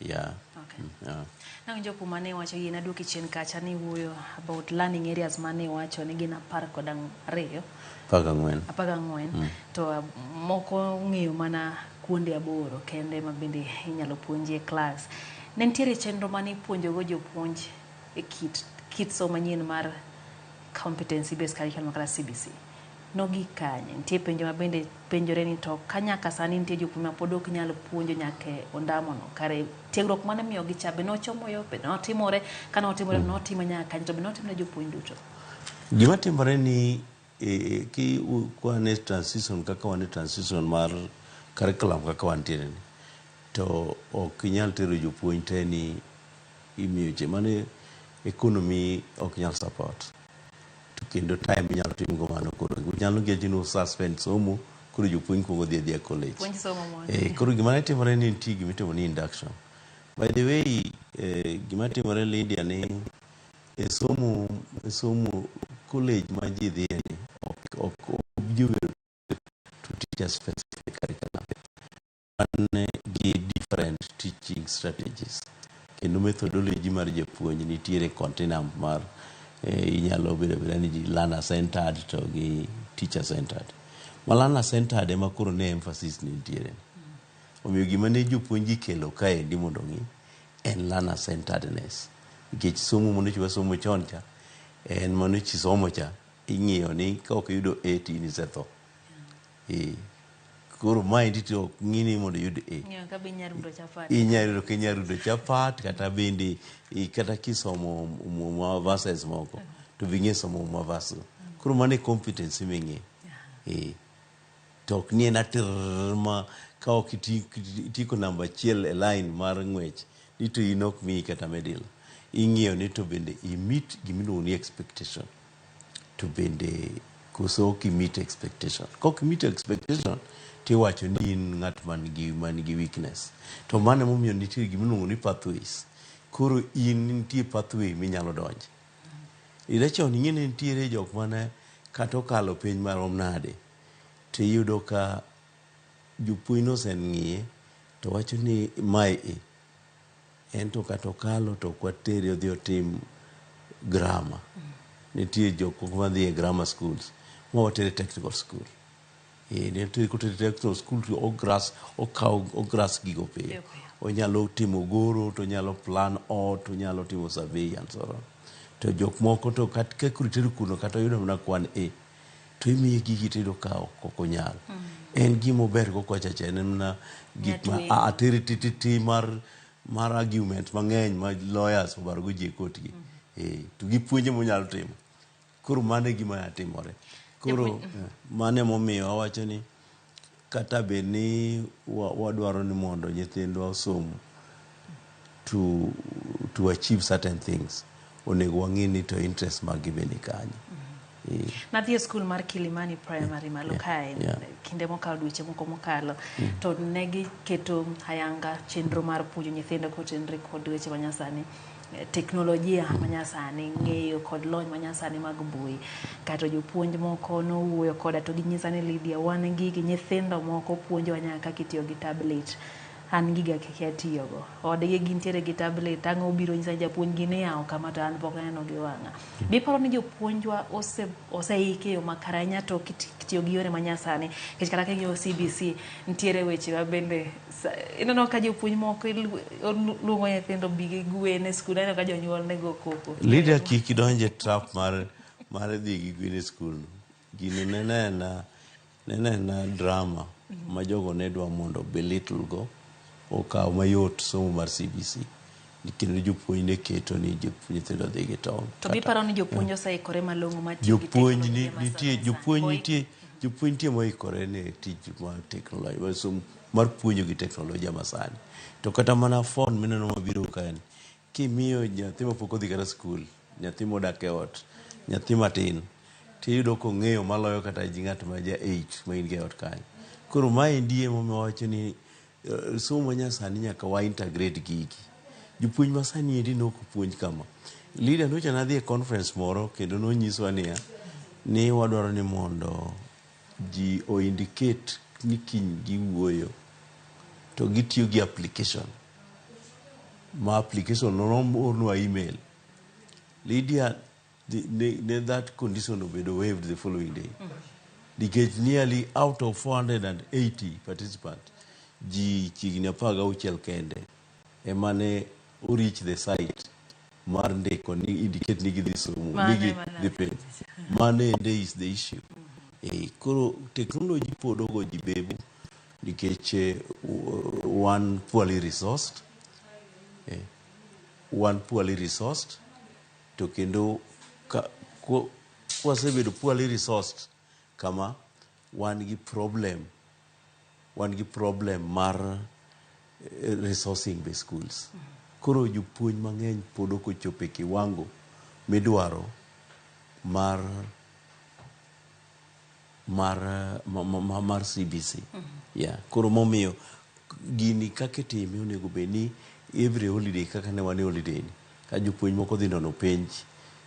Yeah. Okay. Yeah. Nawinjo kuma ne iwacho yie naduoki chien kacha ni iwuoyo about learning areas mane iwacho ni gin 12. 14. 14. To moko ong'eyo mana kuonde 8 kende ma bende inyalo puonjie e klas. Ne nitiere chenro mane ipuonjogo jopuonj e kit somo manyien mar competency based curriculum kata CBC. Nogik kanye? Nitie penjo ma bende penjore ni to ka nyaka sani nitie jopuonj ma pod ok nyal puonjo nyaka e ondamono. Kare tiegruok mane miyogi cha be nochomo yo, be notimore, ka notimore notime nyaka kanye, to be notimne jopuonj duto? Gima timore ni ki wan e transition kaka wan e transition mar curriculum kaka wantiere ni, to ok inyal tero jopuonj te ni imiyo che mano economy ok nyal support. To kendo time inyalo timgo mano koro nyalo nikech ni suspend somo koro jopuonj kuongo dhi adhiya college. Puonj somo mondi. Koro gima ne timore ni nitie gima itimo ni induction. By the way, gima timore Lydia ni e somo college ma ji dhiye ni ok ji obedo to teach a specific curriculum. Wan gi different teaching strategies kendo methodology mar japuonj nitiere continuum mar inyalo bedo abeda ni ji learner centered to gi teacher centered. Ma learner centered ema koro ne emphasis ni nitiere. Omiyo gima ne jopuonj gi kelo kaendi mondo ong'i en learner centeredness. Nikech somo mane wasomo chon cha en mane somo cha ing'iyo ni ka ok iyudo A to in isetho. Koro maendi to ok ng'i ni mondo iyud A. Ng'iyo ka be inyalo rudo chapat. Inyalo yudo ka inyalo rudo chapat kata bende kata kisomo Muma verses moko to be ing'e somo Muma verse. Koro mano e competence ming'iyo. To ok ni en atir ma ka ok itieko namba 1 e line mar ng'wech ni to in ok miyi kata medal. Ing'iyo ni to bende i meet gimiluongo ni expectation. To bende koso ok i meet expectation. Kok i meet expectation tiwacho ni in ng'at man gi weakness. To mano emomiyo nitie gimiluongo ni pathways. Koro in nitie pathway minyalo donje. Ira chon ing'e ni nitiere jok mane kata okalo piny marom nade tiyudo ka jopuonj noseng'iye to wacho ni mae e en to kata okalo to ok watere odhi otim grammar. Nitie jok moko madhi e grammar schools ma watere technical school. Nitie kotere technical school to o grasp okawo o grasp gigo piyo. Piyo piyo. Onyalo timo goro to onyalo plan ot, onyalo timo survey and so on. To jok moko to ka koro itero kuno kata oyudo mana kwan A to imiye gigi tiyudo ka ok onyal. En gima ober go kocha cha en mana gik ma Nyatweyo. ateri tititi mar argument mang'eny ma lawyers obaro go ji e court gi. To gi puonje monyalo timo. Koro mano e gima timore. Koro mano emomiyo awacho ni kata bed ni wadwaro ni mondo nyithindwa osom to achieve certain things, onego wang'i ni to interest mag gi be ni kanye. Nadhi e skul mar Kilimani Primary malo kae kinde mokalo dweche moko mokalo to ne giketo ayanga chenro mar puonjo nyithindo kotenore kod weche manyasani, teknolojia manyasani, ng'eyo kod lony manyasani mag mbui. Kato jopuonj moko nowuoyo koda to ginyisa ni Lydia, wan gigi nyithindo moko puonjowa nyaka kaka itiyo gi tablet. An giga kia tiyogo. Odgi gintiere gi tablet, ang' obiro nyisa ni japuonj gini iyawo kama to an pok aneno gi wang'a. Be iparo ni jopuonjwa oseik e yo makare ahinya to kitiyo gi yore manyasani? Nikech kata king'iyo CBC, nitiere weche ma bende ineno ka jopuonj moko luongo nyithindo bi gi gwen e skul, aneno ka jonyuol ne go koko. Lydia kik idonj e trap mar dhi gi gwen e skul no. Gino ne en drama ma jogo ne dwa mondo belittle go okaw mayot somo mar CBC. Kendo jopuonj ne keto ni nyithindo dhi gi tong'. To be iparo ni jopuonj oseikore malong'o mar tiyo gi Jopuonj ni, teknolojia nitie masani? Jopuonj nitie jopuonj nitie moikore ne tich mar teknoloji mar somo mar puonjo gi teknolojia masani. To kata mana phone mineno mabiro kae ni kimiyo nyathi mapok odhi kata skul, nyathi modak e ot, nyathi matin, tiyudo kong'eyo maloyo kata ji ng'at ma ja 8 ma in go e ot kanyo. Koro maendi emomiyo wawacho ni somo manyasani nyaka wa integrate gigi. Jopuonj masani endi nok puonj kama. Lydia nyocha nadhi e conference moro kendo nonyiswa niya ni wadwaro ni mondo ji o indicate ni kiny giwuoyo to gitiyo gi application. Ma application noornwa email. Lydia, ne that condition obedo waived the following day. Nikech nearly out of 480 participants, ji chiegni 16 kende ema ne o reach the site mar ndiko ni indicate ni gidhi somo, Mano ni ema gidhi penj. Mano ende is the issue. Koro technology pod ogo ji bebu nikech one poorly resourced, one poorly resourced to kendo kwasebedo poorly resourced kama wan gi problem mar resourcing the schools. Koro jopuonj mang'eny pod ok ochopo e kiwango midwaro mar CBC. Yeah. Koro momiyo gini kaka itime onego bed ni every holiday, kaka ne wan e holiday ni, ka jopuonj moko dhi nono penj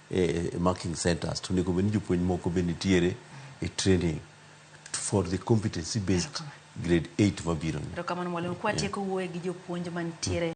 e marking centers, to onego bed ni jopuonj moko be nitiere e training for the competency based grade 8 mabiro ni. Erokamano, mwalimu. Kwatieko wuoyo gi jopuonj mantiere.